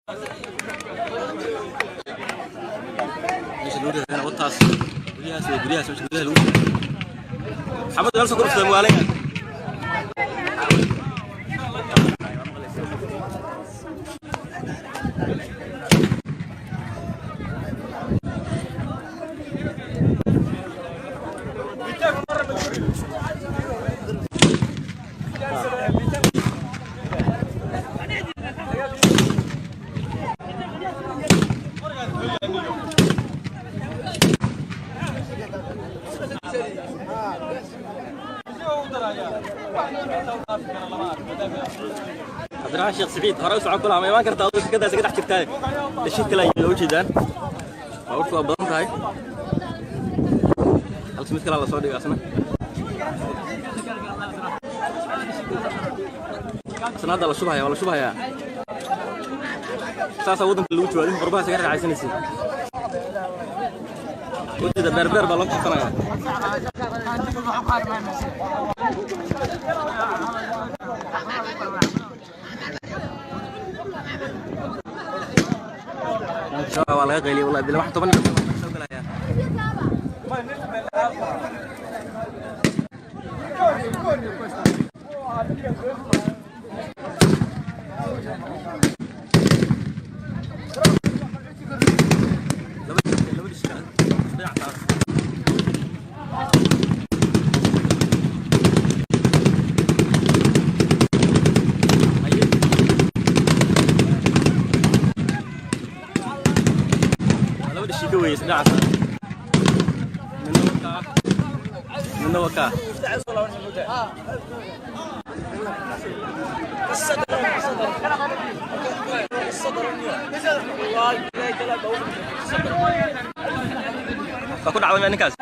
Meesha lagu ridayana wataas, guryahaas wey, guryahaas, meesha guryaha lagu riday. Xabadda meel soo korfta muwaalaya. Cabdiraxmaan Sheekh Siciid, hore u socon kula ma imaan kartaa? Aduu shirkadaas iga dhex jirtaa. Dhashin kale ayay u jeedaan, baabuurtu waa badan tahay. Halka mid kalaa lasoo dhigay, asna hadda la shubhaya, waa la shubhayaa. Saasaa waddanka lagu jooga, adinku qurbaha isaga raaxaysanaysiin. Ujeeda, beerbeer baa loo jiifanayaa. Waa laga qayliyay, wallahi bila wax 10 soo galaya. Laba dhishka dhinac saaran. Haye. Waa laba dhishii ka weeye dhinaca saaran. Midna waa kaa, midna waa kaa. Waa ku dhacday ninkaas.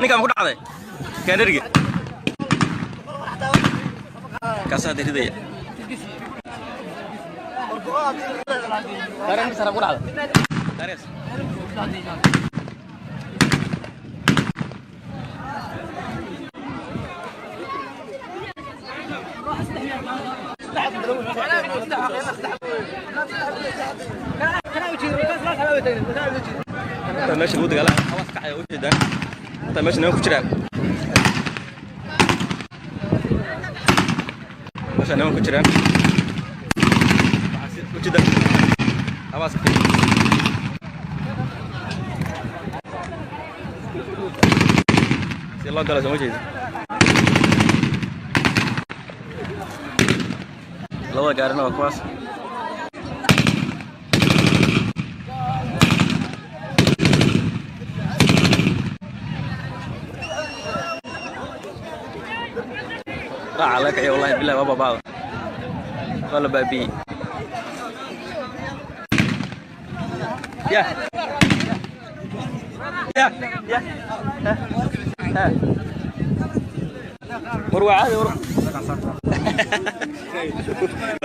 Ninkaan ma ku dhacday gaandhariga kaasaa hadda ridaya. Gaariga ninka sare ku dhacday gaarigaas. Inta meesha lagu dagaalama hawaas kacaya, u jeedaan inta meesha niman ku jiraan, meesha niman ku jiraan. Waxaa u jeedaan hawaas si loo galo, soo ma jeedi? Labada gaarina waa kuwaas. Raaca laga kiciyo, wallahi billahi, waa babaada, waa la baabi'iyey. Ya ya ya ha, war waa caadi, war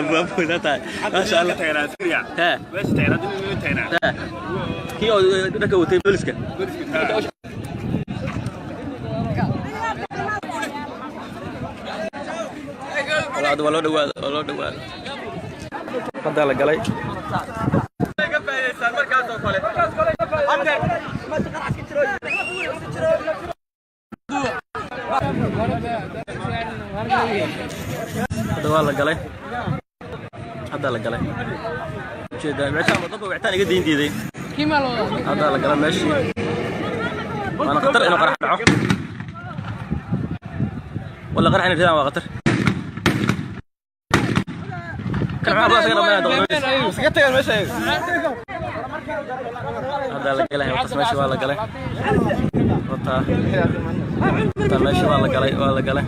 abwaabkooda tahay, maasha Allah. Ha ha, kii oo dharka watay booliska. Walaal, waa loo dhawaada, waa loo dhawaada. Hadda la galay. Hadda waa la galay, hadda la galay. Ujeedaa wicitaan, wadada wicitaan iga dayn diiday. Hadda la galay meeshii, waana khatar inuu qarax dhaco wala qarax inay ridaan, waa khatar. Kan maxaa badan isaga dhamanaya doqonadiis. Hadda la galay wataas, meeshii waa la galay. Wataa wataa, meeshii waa la galay, waa la galay.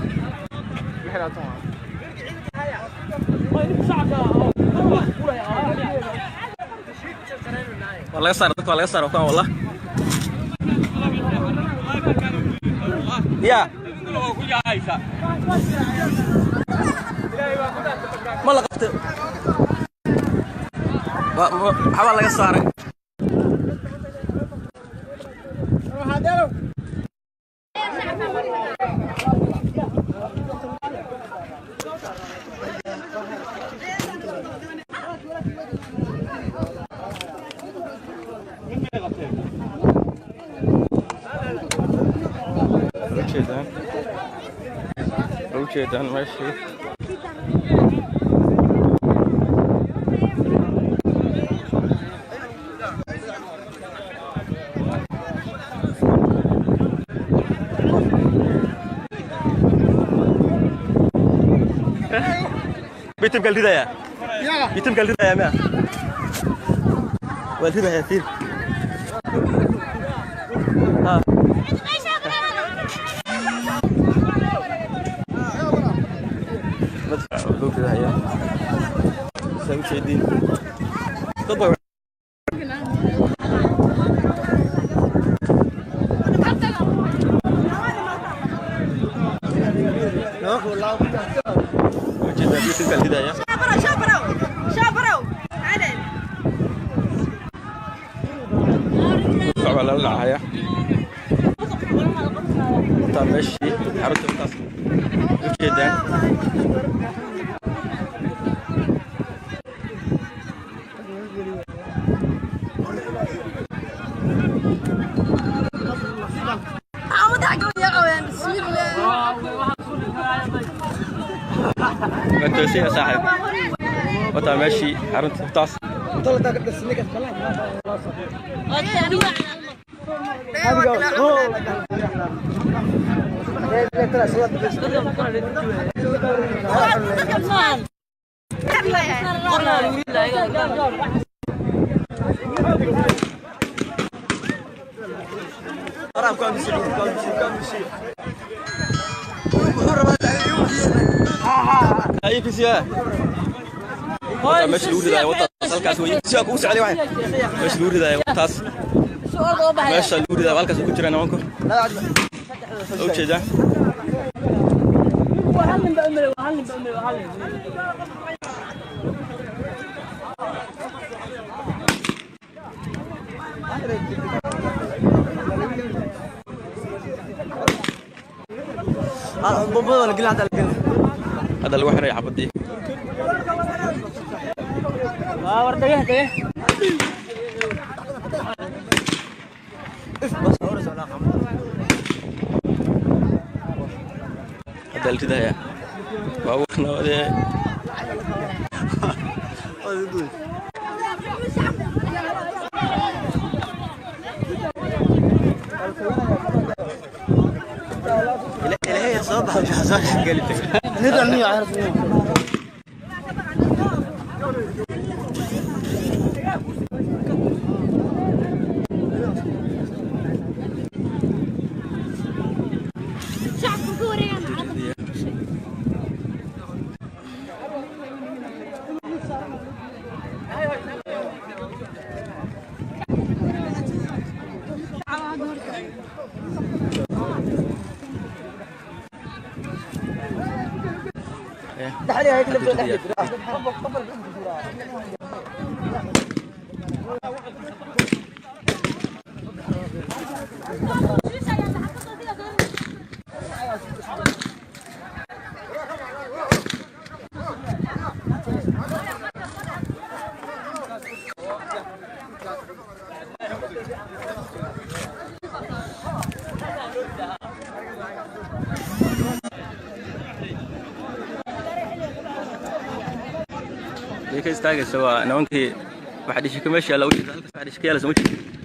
Waa laga saara dadka, waa laga saara kuwan, wallah ya ma la qabtay. Waxbaa laga saaray. Ujeedaan meeshii. بيتم قال ردايا بيتم قال ردايا ما والردايا فين ها مدفع لو كده هي سوي شيء دين تطبع. يا صاحب وطا ماشي حرنت taas. Meesha lagu ridaayo wataas halkaas wey si kugu socday waay meesha lagu ridaayo wataas meesha lagu ridaayo halkaas ku jiraan nimanku u jeedaa. Hadda lagu xiray xabadii. Hadda la ridaya baabuurkana wadee. Ka istaagaysa waa nimankii waxa dhishika meesha yaalla, ujeeda halkaas waxa dhishika yaalla, soo ma jeedin?